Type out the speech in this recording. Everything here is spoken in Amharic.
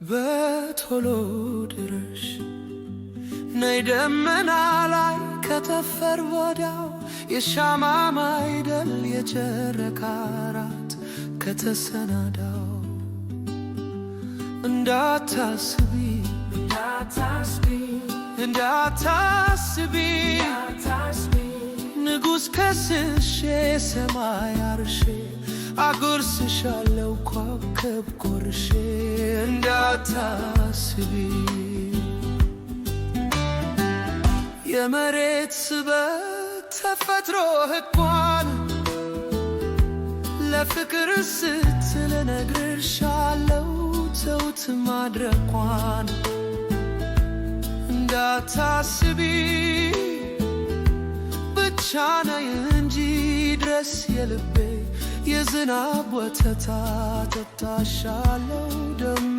በቶሎ ድረሽ ነይ ደመና ላይ ከተፈር ወዲያው፣ የሻማ ማይደል የጨረቃ ራት ከተሰናዳው። እንዳታስቢ፣ እንዳታስቢ፣ ንጉሥ ከስሼ ሰማይ አርሼ አጉርስሻለሁ ኮከብ ቆርሼ። እንዳታስቢ፣ የመሬት ስበት ተፈጥሮ ሕጓን ለፍቅር ስትል እነግርሻለሁ ተውት ማድረኳን። እንዳታስቢ፣ ብቻ ነይ እንጂ ድረስ የልቤ፣ የዝናብ ወተት አጠጣሻለሁ ደመ